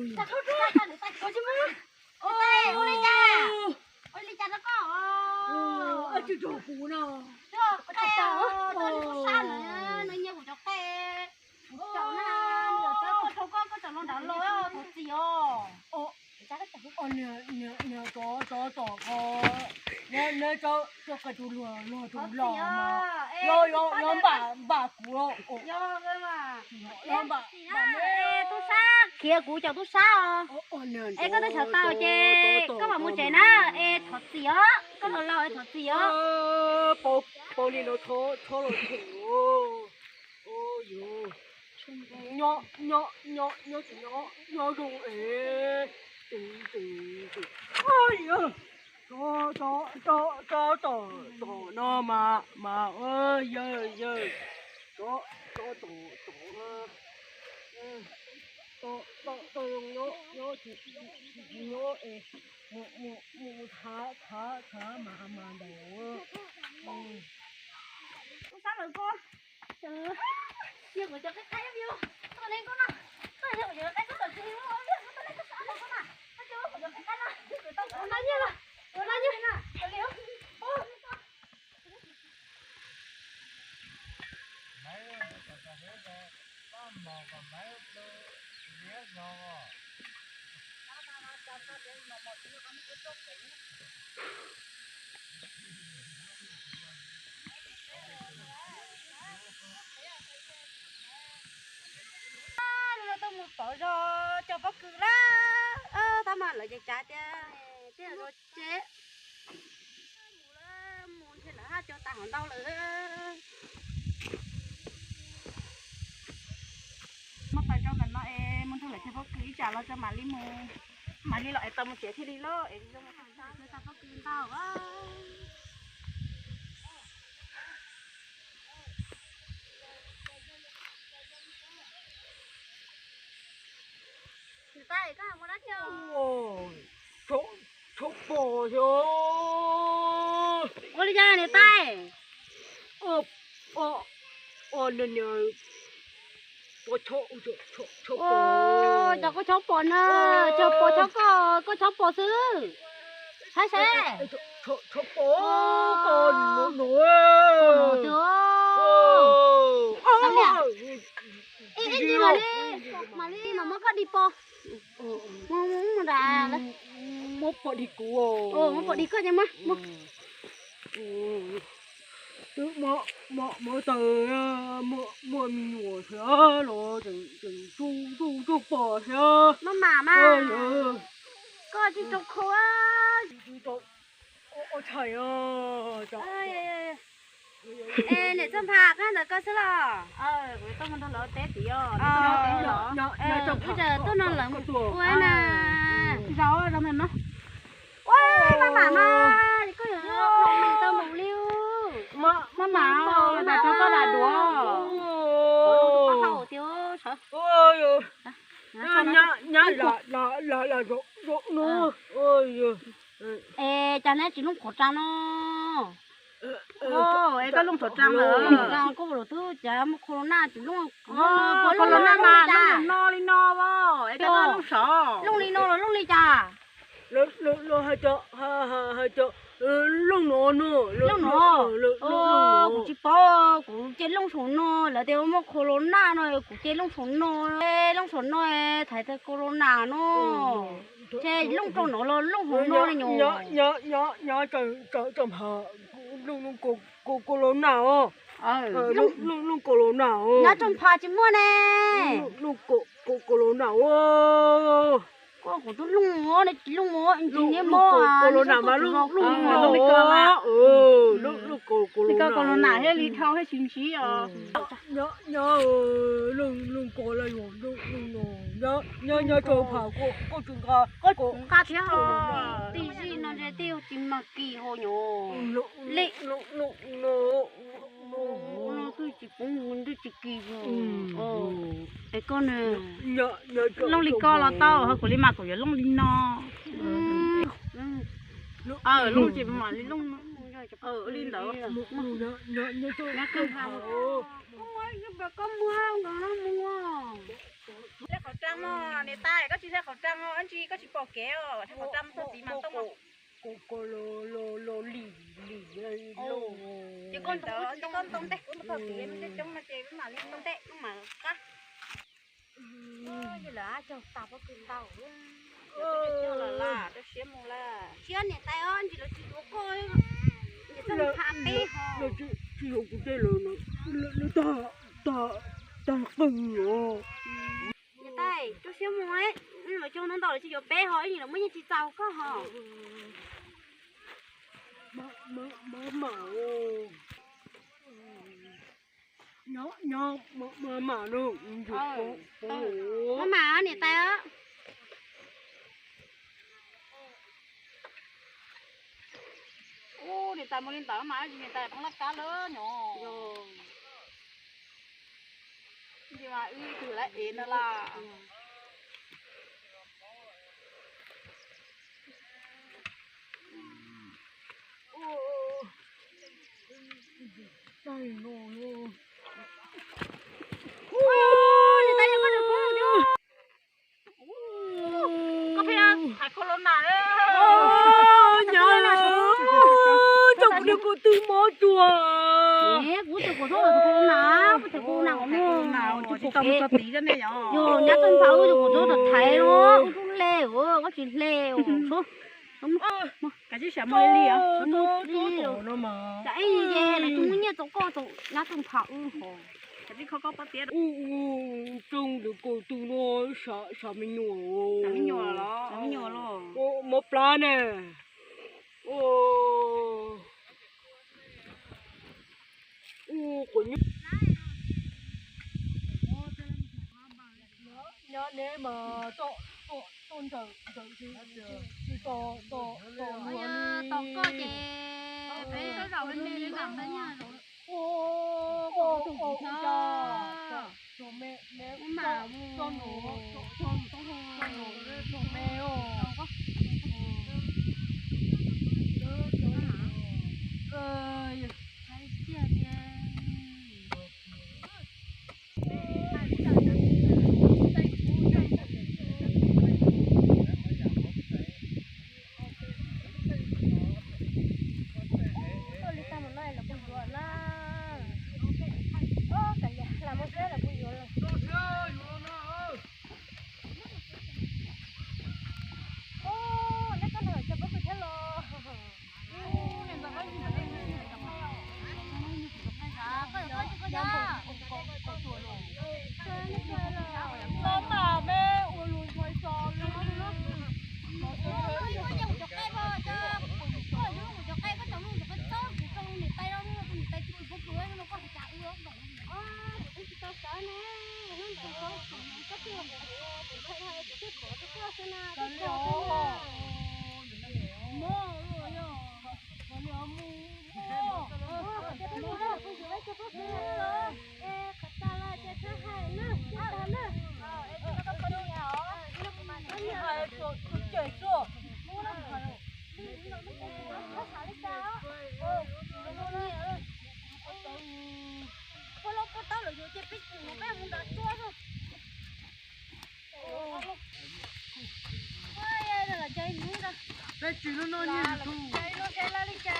Ua li cas? Ua li cas rau koj? Tsis rau kuv no. Tub sab no, nws nyiag kuv cov qe. Kuv caum na, nws txawj koj, koj caum no nrad los thov txim os. Niag tsov tom ko, niag tsov qe tus luag luag tus los, yog npam npam kuv. Tub sab khiav kuv caum tub sab os. Es koj twb xav tau ces koj mam mus tsev na, es thov txim os, koj los laus es thov txim os. Pau li no txhob los them. Nyob nyob nyob nyob tsis nyob nyob zoo es. Ua li, tsov tom tom no mas mas yawg yawg, tsov tom tom no, tsov tom nyob nyob tsis tsis nyob es mus mus mus thav thav thav mas mas ntawd. Tub sab lawv ko, nyiag kuv cov qe qaib, yog koj ne koj na, koj yog kuv cov qe qaib koj txawm tsis hlub, yog koj ne koj sab lawv ko na, koj tsis hlub kuv cov qe qaib na, kuv tau kuv na nyiag los, kuv na nyiag na. Tuaj mus pauv zog cov pob kws lawm, tab mas lawv ces cav tias tej zaum tsev. Mus lawm, mus ntshe lawv haj cov tas hauv ntau lawm. Muab pais rau ntawm no es mus nrog lawv cog pob kws ib tsam los tso mam li mus, mam li los es tau mus tsev thiaj li lauj es. Pob kws ntau. Tsis tas koj mus dab tsi? Tshuav pom xyov. Cas niam tais? Cov koj chob pom na, cov pom chob koj, koj chob pom xwb. Saib seb. Ib ntsis mam li, mam li mam muab koj dig pov. Muab pov dig kuv, muab pov dig koj ces muab. Twb muab taws, muaj me nyuam thiab los tseem tsuj tsuj pom thiab. Maj mam mas, koj tsis tau kho. Niam Txawj Nphas, koj ntawm koj xwb los? Kuv tuaj nrog lawv teb tid os. Wb tuaj nrog lawv ua na. Ua maj mam no, koj yuav tau mus li. Maj mam, lam rau koj lam duav. Nyab lam zaum no. Es cas neb tsis looj qhov ras no? Es koj looj qhov ras lawm, koj los twb cas muaj corona tsis looj. Corona mas looj no li no, es koj looj saud, looj li no los looj li cas? Los hais tias, hais tias looj no no, looj no. Kuv tsis paub, kuv cia looj saum no, lawv tias muaj corona no kuv cia looj saum no. Looj saum no, thaiv tag corona no. Ces looj rau no los looj hauv no li nyuam. Nyob tso nphas, looj corona os. Looj corona os. Nyob tso nphas tsis muaj ne. Looj corona os. Koj kuv twb looj, neb tsis looj, tsis neb mob corona mas looj no. Looj corona thiaj li dhau thiaj tsis ntsib os. Nyob looj corona, nyob tso nphas, koj tsis nqa, koj tsis nqa thiab os. Tij zij no ntshe tij tsis mag kis hos nyuam. Li no twb tsis poob, twb tsis kis. Es koj ne, looj li koj los tau, ho kuv li mas kuv yuav looj li no. Looj ces mam li looj. Ua li ntawd. Koj muag nkaus no mus. Hle khẩu trang mog niam tais, koj tsis hle khẩu trang os, ib ntsis koj tsis pom kev os, hle khẩu trang mus txog tid mas ntoo. Ces koj ntoo, koj ntoo ntej, koj mus txog tid coob no ces mam li ntoo ntej mam qab. Yog lawv caug tas pob kws ntau, lawv caug lawm las, rau siab mus lawm. Siab niam tais os, ntsis lawv tsis yuav koj, niam tais tsis yuav kuv tej lawm, lawv tag, tag qwj os. Niam tais, rau siab mus, lawv caug ntau ntau lawv tsis yuav peb ho, ib ntsis lawv muaj nyiaj tsis txaus koj ho. Nyob, nyob, maj mam no. Maj mam niam tais. Ub, niam tais mus li ntawd mas, niam tais poob laj kab lawm nyom. Ntsis mas wb ib tug lawv ev ntawd las. Koj pheej thaiv corona. Nyob, coj kuv niag ko tw mob tuag. Kuv tus kuv thoob corona, kuv tus corona, corona, tsis tau mus txog tid ne. Yog nyab txoj nphav wb tus kuv thoob thaiv no, wb tub hle, koj tsis hle. Kav tsij xyav mus li os. Cas ib yam li lawv tsis muaj nyiaj txaus koj txaus nyab txoj nphav wb hos. Kav tsij kho koj pob tiab. Ub, ub, tsoo tus ko tw no, xav me nyuam. Xav me nyuam los? Xav me nyuam los? Mob plab ne. Ub, quav nyuj. Nyob neb mas tuaj ntsawm ntsawm tsis tos tos tos luag li. Tos koj ces peb zaum me me li lam ntawd nyob. Ua ua ua ua tso me me, tso nus, tso nus, tso nus me os. No no, ib lub seb laj li cas.